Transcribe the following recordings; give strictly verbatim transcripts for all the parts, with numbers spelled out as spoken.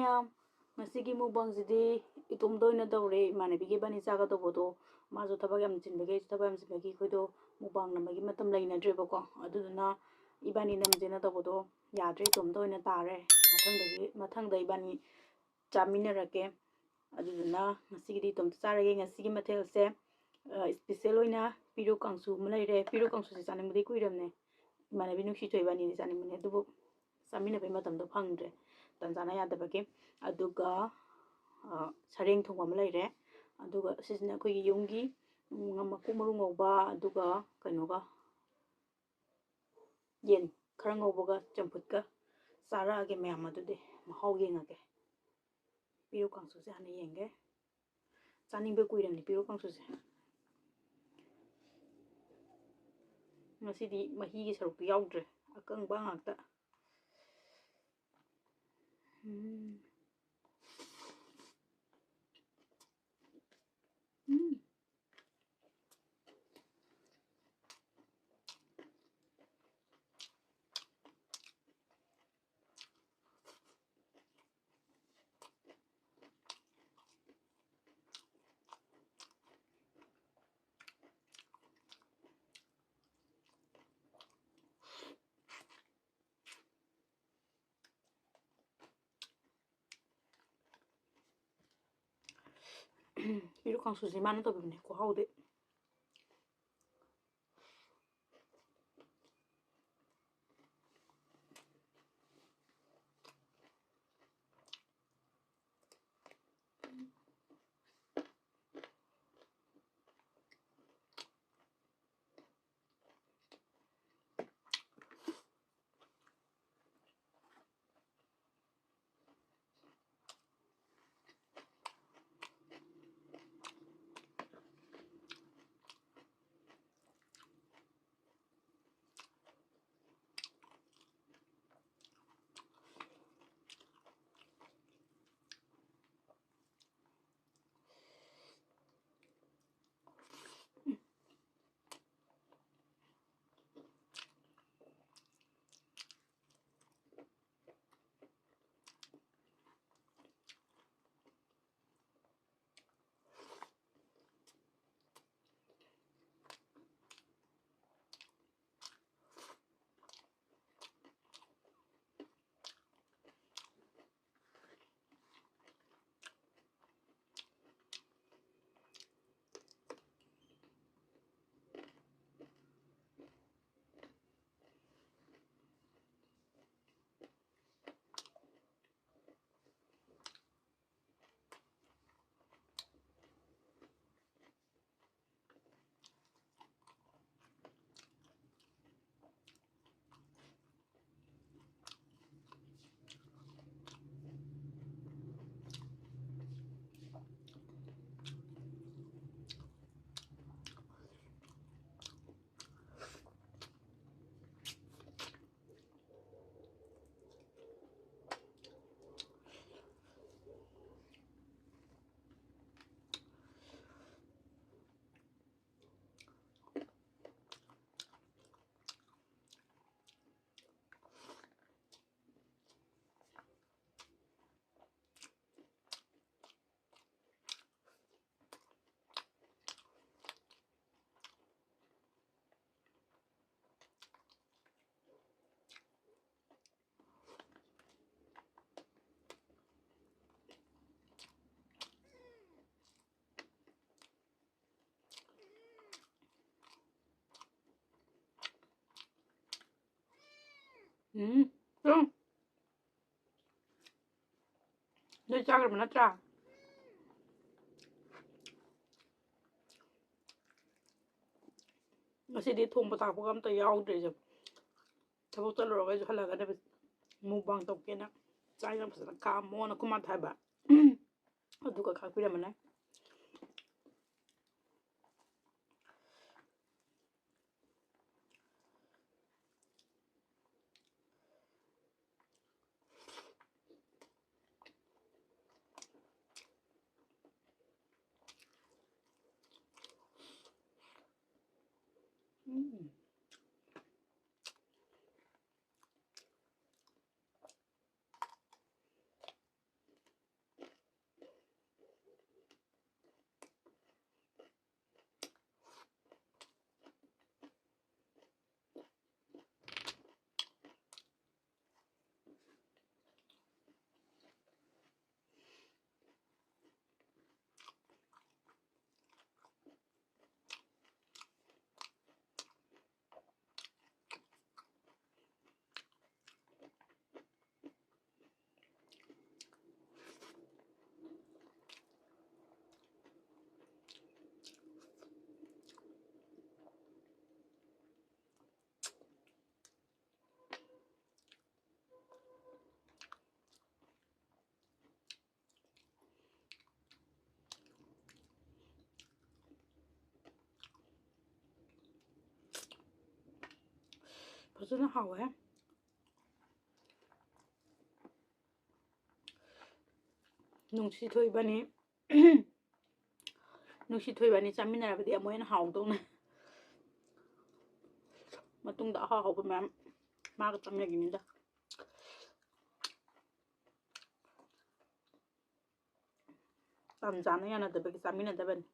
ꯃꯌꯥꯝ, ꯉꯁꯤꯒꯤ ꯃꯨꯛꯕꯥꯡꯁꯤꯗꯤ ꯏꯇꯣꯝꯇ ꯑꯣꯏꯅ ꯇꯧꯔꯦ꯫ ꯏꯃꯥꯟꯅꯕꯤꯒꯤ ꯏꯕꯥꯅꯤ ꯆꯥꯒꯗꯧꯕꯗꯣ ꯃꯥꯁꯨ ꯊꯕꯛ ꯌꯥꯝ ꯆꯤꯟꯕꯒꯤ, ꯑꯩꯁꯨ ꯊꯕꯛ ꯌꯥꯝ ꯆꯤꯟꯕꯒꯤ ꯑꯩꯈꯣꯏꯗꯣ ꯃꯨꯛꯕꯥꯡ ꯅꯝꯕꯒꯤ ꯃꯇꯝ ꯂꯩꯅꯗ꯭ꯔꯦꯕꯀꯣ꯫ ꯑꯗꯨꯗꯨꯅ ꯏꯕꯥꯅꯤ ꯅꯝꯁꯦꯅ ꯇꯧꯕꯗꯣ ꯌꯥꯗ꯭ꯔꯦ, ꯏꯇꯣꯝꯇ ꯑꯣꯏꯅ ꯇꯥꯔꯦ꯫ ꯃꯊꯪꯗꯒꯤ, ꯃꯊꯪꯗ ꯏꯕꯥꯅꯤ ꯆꯥꯃꯤꯟꯅꯔꯛꯀꯦ꯫ ꯑꯗꯨꯗꯨꯅ ꯉꯁꯤꯒꯤꯗꯤ ꯏꯇꯣꯝꯇ ꯆꯥꯔꯒꯦ꯫ ꯉꯁꯤꯒꯤ ꯃꯊꯦꯜꯁꯦ, ꯑ, special ꯑꯣꯏꯅ ꯄꯤꯔꯨꯛ ꯀꯥꯡꯁꯨ ꯑꯃ ꯂꯩꯔꯦ꯫ ꯄꯤꯔꯨꯛ ꯀꯥꯡꯁꯨꯁꯦ ꯆꯥꯅꯤꯡꯕꯗꯤ ꯀꯨꯏꯔꯕꯅꯦ꯫ ꯏꯃꯥꯟꯅꯕꯤ ꯅꯨꯡꯁꯤꯊꯣꯏ ꯏꯕꯥꯅꯤꯗꯤ ꯆꯥꯅꯤꯡꯕꯅꯦ, ꯑꯗꯨꯕꯨ ꯆꯥꯃꯤꯟꯅꯕꯩ ꯃꯇꯝꯗꯣ ꯐꯪꯗ꯭ꯔꯦ, ꯇꯟꯖꯥꯅ ꯌꯥꯗꯕꯒꯤ꯫ ꯑꯗꯨꯒ, ꯑ, ꯁꯔꯦꯡ ꯊꯣꯡꯕ ꯑꯃ ꯂꯩꯔꯦ꯫ ꯑꯗꯨꯒ ꯁꯤꯁꯤꯅ ꯑꯩꯈꯣꯏꯒꯤ ꯌꯨꯝꯒꯤ, ꯎꯝ, ꯃꯀꯨ ꯃꯔꯨ ꯉꯧꯕ, ꯑꯗꯨꯒ ꯀꯩꯅꯣꯒ, ꯌꯦꯟ ꯈꯔ ꯉꯧꯕꯒ ꯆꯝꯐꯨꯠꯀ ꯆꯥꯔꯛꯑꯒꯦ ꯃꯌꯥꯝ꯫ ꯑꯗꯨꯗꯤ ꯃꯍꯥꯎ ꯌꯦꯡꯉꯒꯦ꯫ ꯄꯤꯔꯨꯛ ꯀꯥꯡꯁꯨꯁꯦ ꯍꯥꯟꯅ ꯌꯦꯡꯒꯦ꯫ ꯆꯥꯅꯤꯡꯕ ꯀꯨꯏꯔꯕꯅꯤ ꯄꯤꯔꯨꯛ ꯀꯥꯡꯁꯨꯁꯦ꯫ ꯉꯁꯤꯗꯤ ꯃꯍꯤꯒꯤ ꯁꯔꯨꯛꯇꯤ ꯌꯥꯎꯗ꯭ꯔꯦ, ꯑꯀꯪꯕ ꯉꯥꯛꯇ꯫ ꯎꯝ꯫ ꯎꯝ꯫ ꯄꯤꯔꯨꯛ ꯀꯥꯡꯁꯨꯁꯦ ꯃꯥꯅ ꯇꯧꯕꯤꯕꯅꯦ, ꯈꯨꯍꯥꯎꯗꯤ꯫ ꯎꯝ, ꯎꯝ꯫ ꯅꯣꯏ ꯆꯥꯈ꯭ꯔꯕ ꯅꯠꯇ꯭ꯔꯥ? ꯉꯁꯤꯗꯤ ꯊꯣꯡꯕ ꯊꯥꯛꯄꯒ ꯑꯝꯇ ꯌꯥꯎꯗ꯭ꯔꯦ ꯑꯩꯁꯨ꯫ ꯊꯕꯛ ꯆꯠꯂꯨꯔꯒ ꯑꯩꯁꯨ ꯍꯜꯂꯛꯑꯒꯅꯦ mukbang ꯇꯧꯒꯦꯅ ꯆꯥꯛ ꯌꯦꯟꯁꯥꯡ ꯐꯖꯅ ꯀꯥꯝꯃꯣꯅ ꯑꯩꯈꯣꯏ ꯃꯥꯗ ꯍꯥꯏꯕ꯫ ꯑꯗꯨꯒ ꯈꯥꯛꯄꯤꯔꯝꯕꯅꯦ꯫ ꯎꯝ꯫ ꯐꯖꯅ ꯍꯥꯎꯋꯦ꯫ ꯅꯨꯡꯁꯤꯊꯣꯏꯕꯅꯤ꯫ ꯅꯨꯡꯁꯤꯊꯣꯏꯕꯅꯤ ꯆꯥꯃꯤꯟꯅꯔꯕꯗꯤ ꯑꯃꯨꯛ ꯍꯦꯟꯅ ꯍꯥꯎꯗꯧꯅꯦ꯫ ꯃꯇꯨꯡꯗ ꯑꯍꯥꯎ ꯑꯍꯥꯎꯕ ꯃꯌꯥꯝ ꯃꯥꯒ ꯆꯥꯃꯤꯟꯅꯈꯤꯅꯤꯗ꯫ ꯇꯟ ꯆꯥꯅ ꯌꯥꯅꯗꯕꯒꯤ ꯆꯥꯃꯤꯟꯅꯗꯕꯅꯤ꯫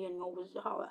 ꯌꯦꯟ ꯉꯧꯕꯁꯤꯁꯨ ꯍꯥꯎꯋꯦ꯫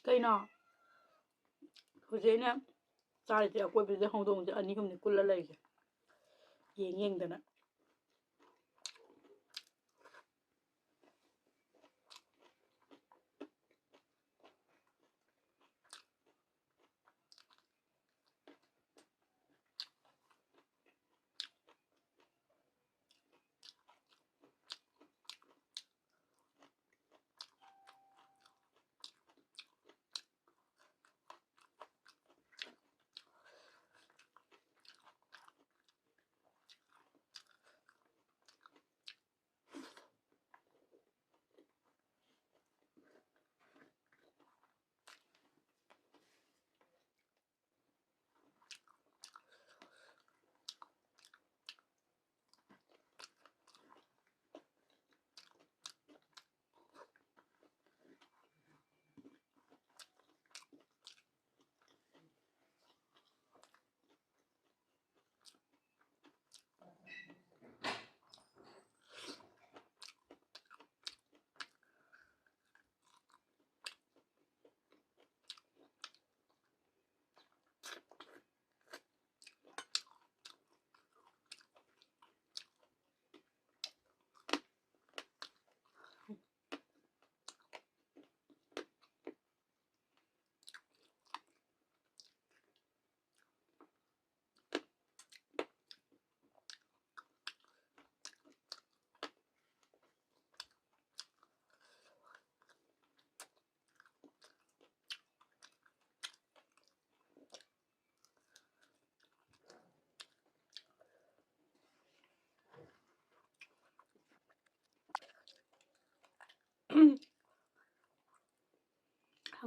ꯀꯩꯅꯣ? ꯍꯧꯖꯤꯛ ꯑꯩꯅ ꯆꯥꯔꯤꯁꯦ, ꯑꯀꯣꯏꯕꯁꯤꯗ ꯍꯧꯗꯣꯡꯁꯦ ꯑꯅꯤ ꯑꯍꯨꯝꯅꯤ ꯀꯨꯜꯂ ꯂꯩꯔꯤꯁꯦ, ꯌꯦꯡ ꯌꯦꯡꯗꯅ꯫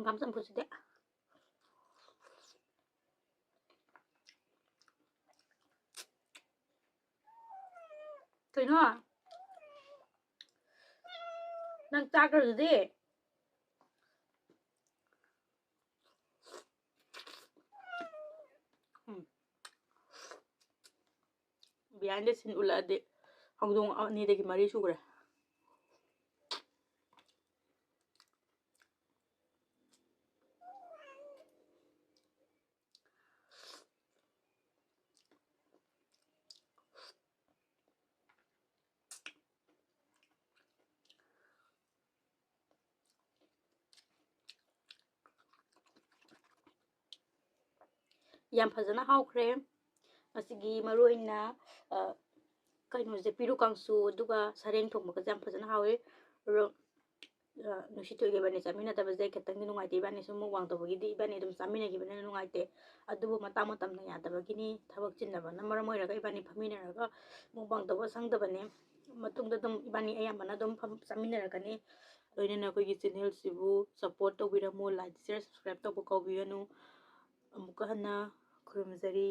ꯍꯪꯒꯥꯝ ꯆꯝꯐꯨꯠꯁꯤꯗꯤ꯫ ꯀꯩꯅꯣ? ꯅꯪ ꯆꯥꯈ꯭ꯔꯗꯨꯗꯤ? ꯎꯝ꯫ Behind the scene ꯎꯠꯂꯛꯑꯗꯤ ꯍꯧꯗꯣꯡ ꯑꯅꯤꯗꯒꯤ ꯃꯔꯤ ꯁꯨꯈ꯭ꯔꯦ꯫ ꯌꯥꯝ ꯐꯖꯅ ꯍꯥꯎꯈ꯭ꯔꯦ꯫ ꯃꯁꯤꯒꯤ ꯃꯔꯨ ꯑꯣꯏꯅ, ꯑ, ꯀꯩꯅꯣꯁꯦ, ꯄꯤꯔꯨꯛ ꯀꯥꯡꯁꯨ ꯑꯗꯨꯒ ꯁꯔꯦꯡ ꯊꯣꯡꯕꯒꯁꯦ ꯌꯥꯝ ꯐꯖꯅ ꯍꯥꯎꯋꯦ꯫ ꯑꯗꯣ, ꯑ, ꯅꯨꯡꯁꯤꯊꯣꯏꯒ ꯏꯕꯥꯅꯤ ꯆꯥꯃꯤꯟꯅꯗꯕꯁꯦ ꯈꯤꯇꯪꯗꯤ ꯅꯨꯡꯉꯥꯏꯇꯦ꯫ ꯏꯕꯥꯅꯤ ꯁꯨꯝ mukbang ꯇꯧꯕꯒꯤꯗꯤ ꯏꯕꯥꯅꯤ ꯑꯗꯨꯝ ꯆꯥꯃꯤꯟꯅꯈꯤꯕꯅꯤꯅ ꯅꯨꯡꯉꯥꯏꯇꯦ꯫ ꯑꯗꯨꯕꯨ ꯃꯇꯥꯡ ꯃꯇꯝꯅ ꯌꯥꯗꯕꯒꯤꯅꯤ꯫ ꯊꯕꯛ ꯆꯤꯟꯅꯕꯅ ꯃꯔꯝ ꯑꯣꯏꯔꯒ ꯏꯕꯥꯅꯤ ꯐꯝꯃꯤꯟꯅꯔꯒ mukbang ꯇꯧꯕ ꯁꯪꯗꯕꯅꯦ꯫ ꯃꯇꯨꯡꯗ ꯑꯗꯨꯝ ꯏꯕꯥꯅꯤ ꯑꯌꯥꯝꯕꯅ ꯑꯗꯨꯝ ꯐꯝ-, ꯆꯥꯃꯤꯟꯅꯔꯛꯀꯅꯤ꯫ ꯂꯣꯏꯅꯅ ꯑꯩꯈꯣꯏꯒꯤ channelꯁꯤꯕꯨ support ꯇꯧꯕꯤꯔꯝꯃꯨ, like, share, subscribe ꯇꯧꯕ ꯀꯥꯎꯕꯤꯒꯅꯨ꯫ ꯑꯃꯨꯛꯀ ꯍꯟꯅ ꯈꯨꯔꯨꯝꯖꯔꯤ꯫